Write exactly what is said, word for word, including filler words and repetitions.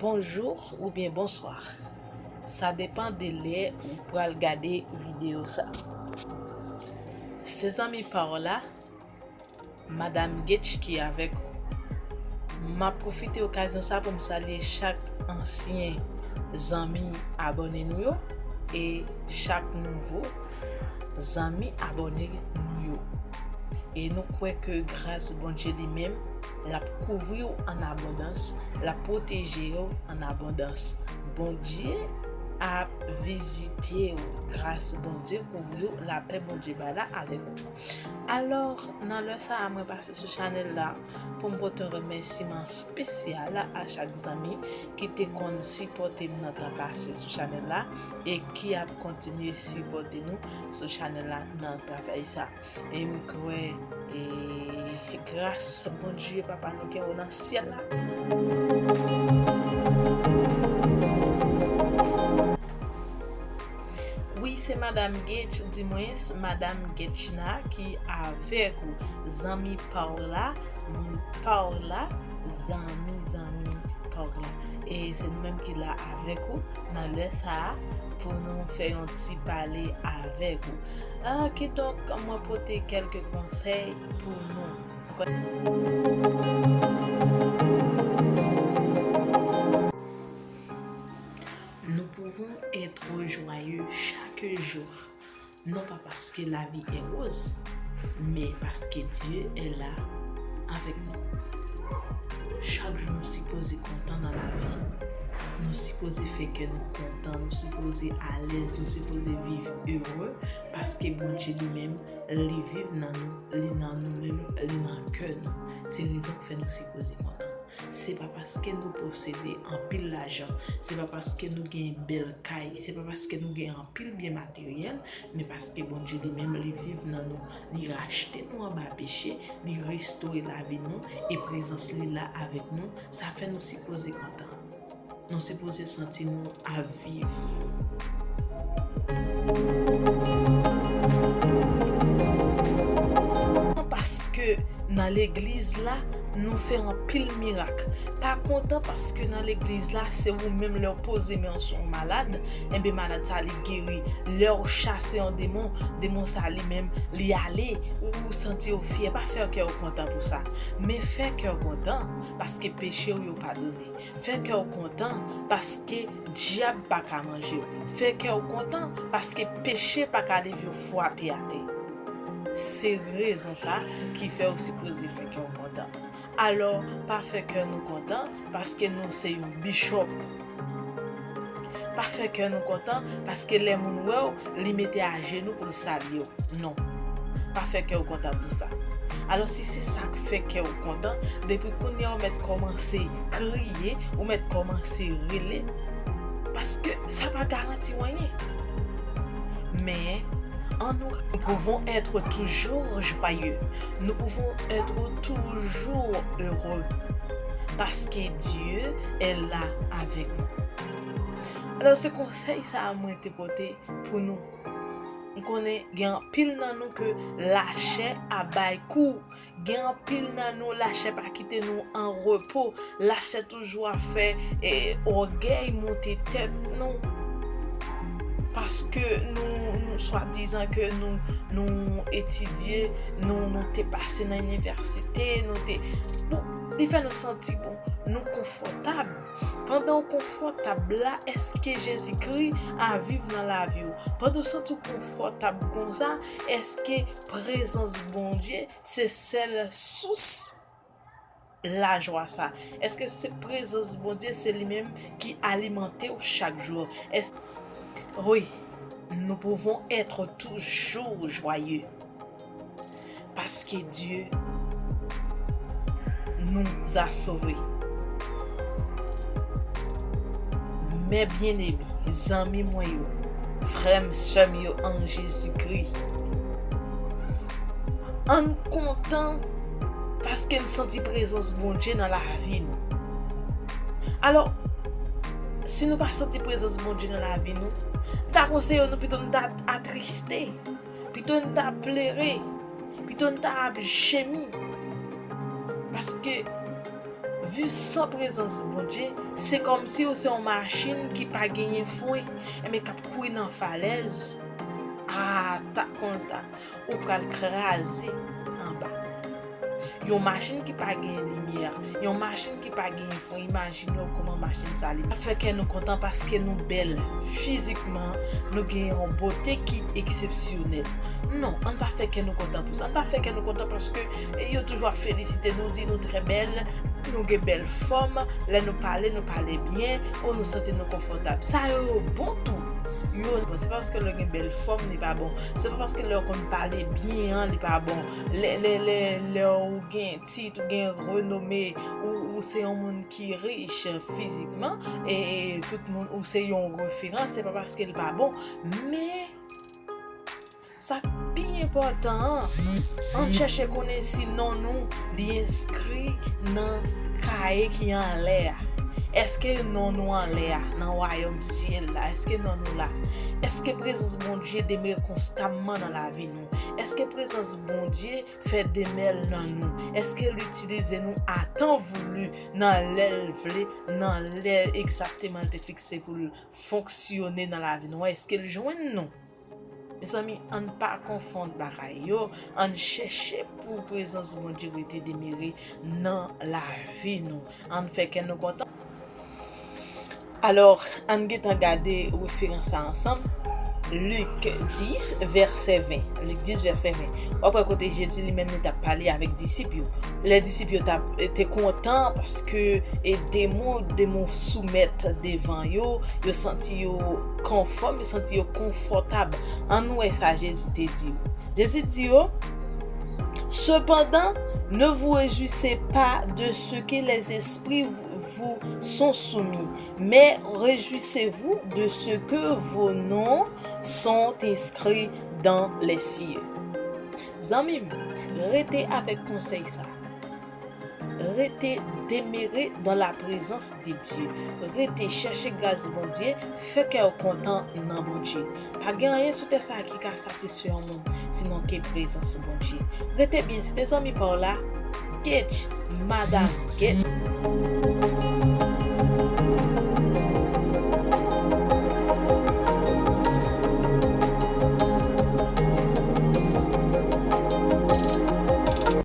Bonjou oubyen bonswa. Sa depann de lè ou pral gade videyo sa. Se zanmi pa w la, Madam Gage ki avèk ou. M ap pwofite okazyon sa pou m salye chak ansyen zanmi abòne nou yo e chak nouvo zanmi abòne nou yo. E nou kwè ke gras Bondye li menm, l ap kouvri w an abondans, l ap pwoteje w an abondans. Bondye ap vizite w. Gras Bondye kouvri w, lapè Bondye ba la avèk ou. Alò, nan lè sa a, mwen pase sou chanèl la pou m pote yon remèsiman espesyal a chak zanmi ki te konn sipòte m nan tan pase sou chanèl la e ki ap kontinye sipòte nou sou chanèl la nan travay sa. E m kwè, e, gras Bondye, Papa nou ki anwo nan syèl la. Wi, se Madam Gage, dimwens, Madam Gage la ki avèk ou, zanmi pa w la, moun pa w la, zanmi, zanmi pa w la. E se nou menm ki la avèk ou nan lè sa a pou nou fè yon ti pale avèk ou. Ah, kidonk, mwen pote kèlke konsèy pou nou. Nous pouvons être joyeux chaque jour, non pas parce que la vie est rose, mais parce que Dieu est là avec nous. Chak jou nou sipoze kontan nan lavi. Nou sipoze fè kè nou kontan, nou sipoze alèz, nou sipoze viv ere, paske Bondye li menm, li viv nan nou, li nan nou menm, li nan kè nou. Se rezon k fè nou sipoze kontan. Se pa paske nou posede anpil lajan, se pa paske nou gen bèl kay, se pa paske nou gen anpil byen materyèl, men paske Bondye li menm, li viv nan nou, li rachte nou anba peche, li restore lavi nou, e prezans li la avèk nou, sa fè nou sipoze kontan. Nou sipoze santi nou ap viv. Paske nan legliz la, nou fè anpil mirak. Pa kontan paske nan legliz la, se ou menm lè w poze men w sou yon malad, enben malad sa li geri. Lè w chase yon demon, demon sa li menm, li ale, ou, ou santi w fyè. Pa fè kè w kontan pou sa. Men fè kè w kontan paske peche w yo padone. Fè kè w kontan paske dyab pa ka manje w. Fè kè w kontan paske peche pa ka leve w frape atè. Se rezon sa ki fè w sipoze fè kè w kontan. Alò, pa fè kè nou kontan paske nou se yon bichòp. Pa fè kè nou kontan paske lè moun wè w, li mete ajenou pou l salye w. Non. Pa fè kè w kontan pou sa. Alò, si se sa k fè kè w kontan, depi kounye a w mèt kòmanse kriye, ou mèt kòmanse rele, paske sa pa garanti w anyen. Men, an nou, nous pouvons être toujours joyeux. Nous pouvons être toujours heureux. Parce que Dieu est là avec nous. Alò, se konsèy sa a mwen te pote pou nou. M konnen gen anpil nan nou ke lachè ap bay kou. Gen anpil nan nou lachè pa kite nou an repo. Lachè toujou ap fè, e, ògèy monte tèt nou. Paske nou, nou swadizan ke nou, nou etidye, nou, nou te pase nan inivèsite, nou te, bon, li fè nou santi bon, nou konfòtab. Pandan w konfòtab la, èske Jezikri a viv nan lavi w? Pandan w santi w konfòtab konsa, èske prezans Bondye se sèl sous lajwa sa? Èske se prezans Bondye se li menm ki alimante w chak jou? Èske, wi, nous pouvons être toujours joyeux. Parce que Dieu nous a sauvés. Mes bien-aimés, zanmi mwen yo, frè m, sè m yo an Jezikri, ann kontan paske n santi prezans Bondye nan lavi nou. Alò, si nou pa santi prezans Bondye nan lavi nou, m ta konseye nou pito n ta atriste. Pito n ta plere, pito n ta ap jemi. Paske Viv san prezans Bondye, se kòmsi ou se yon machin ki pa genyen fren, enben k ap kouri nan falèz. A, ta konn ta, ou pral kraze anba. Yon machin ki pa gen limyè, yon machin ki pa gen fren, imajine w kòman machin sa li. Sa fè kè nou kontan paske nou bèl fizikman, nou gen yon bote ki eksepsyonèl. Non, ann pa fè kè nou kontan pou sa. Ann pa fè kè nou kontan paske e yo toujou ap felisite nou, di nou trè bèl, nou gen bèl fòm, lè nou pale, nou pale byen, ou nou santi nou konfòtab. Sa yo, yo bon tou. Yo, bon, se pa paske lè w gen bèl fòm, li pa bon. Se pa paske lè w konn pale byen an, li pa bon. Lè, lè, lè, lè w gen tit, ou gen renome, ou, ou se yon moun ki rich fizikman, e, e tout moun, ou se yon referans, se pa paske l pa bon. Men, sa k pi enpòtan an, ann chèche konnen si non nou li enskri nan kaye ki anlè a. Èske non nou anlè a, nan wayòm syèl la? Èske non nou la? Èske prezans Bondye demere konstamman nan lavi nou? Èske prezans Bondye fè demèl nan nou? Èske l itilize nou a tan voulu, nan lè l vle, nan lè egzakteman l te fikse pou l fonksyone nan lavi nou? Èske l jwenn nou? Mezanmi, ann pa konfonn bagay yo, ann chèche pou prezans Bondye rete demere nan lavi nou. Ann fè kè nou kontan. Alò, ann gentan gade referans sa ansanm. Lik dis, vèsè ven. Lik dis, vèsè ven. W ap wè kote Jezi li menm li t ap pale avèk disip yo. Lè disip yo t ap, te kontan paske e demon, demon soumèt devan yo, yo santi yo konfòm, yo santi yo konfòtab. Ann wè sa Jezi te di yo. Jezi di yo, Cependant, ne vous réjouissez pas de ce que les esprits vous sont soumis, mais réjouissez-vous de ce que vos noms sont inscrits dans les cieux. Zanmi m, rete avèk konsèy sa. Rete demere dans la présence de Dieu. Rete chèche gras Bondye, fè kè w kontan nan Bondye. Pa gen anyen sou tè sa a ki ka satisfè yon moun, sinon ke prezans Bondye. Rete byen, si te zanmi pa w la, get, madam, get.